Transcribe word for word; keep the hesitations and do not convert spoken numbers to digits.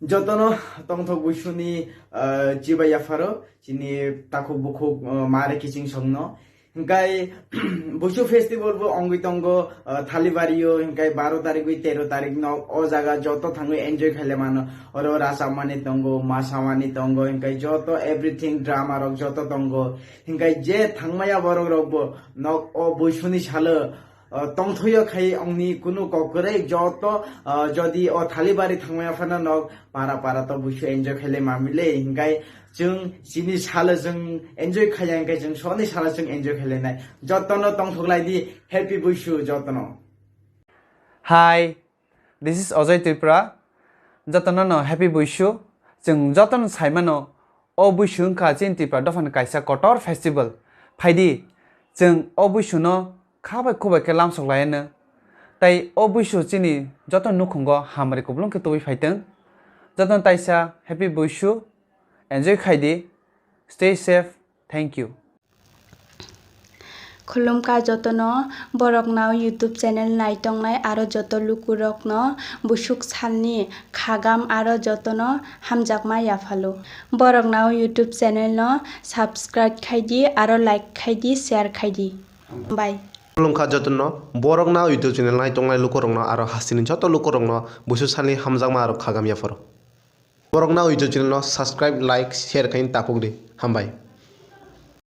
Jotono tongthok Buisuni, ah, chibai yapharo, chini takhuk bukhuk, ah, mare kiching songno. Hingkai Buisu festival bo ongwi tongo, ah, Thalibario, hingkai baro tarigwi tero tarik no o jaga joto thangwi enjoy khaile mano. Oro rasamani tongo, masamani tongo, hingkai joto everything drama rok joto tongo. Hingkai je thangmaya borok rok bo nok o Buisuni salo, ah, tongthoyo khai ongni kunu kok kwrwi joto, ah, jodi o Thalibari thangmaya phano nok para para to Buisu enjoy khaile mamile. Hingkai chwng chini salo chwng enjoy khaiya, hingkai chwng soni salo chwng enjoy khailainai. Jotono tongthok lai di, happy Buisu jotono. Hi, this is Ajay Tripura. Jotono no happy Buisu. Chwng jotono saimano o Buisu wngkha chini Tripura dophani kaisa kotor festival. Phaidi, chwng o Buisu no kha bai khu bai khe lamsok laiano. Tai o Buisu chini joto nukhungo hamari kublung khe tubui phaitwng. Jotono taisa happy Buisu, enjoy khaidi, stay safe, thank you. Khulumkha jotono, borokno YouTube channel naitongnai aro joto lukurokno busuk salni khagam aro jotono hamjakma yaphalo. Borokno YouTube channel no subscribe khaidi aro like khaidi, share khaidi. Bye. Khulumkha jotono, borokno YouTube channel naitongnai lukurokno aro hasteni joto lukurokno busuk salni hamjakma aro khagam yapharo. Borokno YouTube channel no subscribe, like, share khaini tapukdi. Hambai.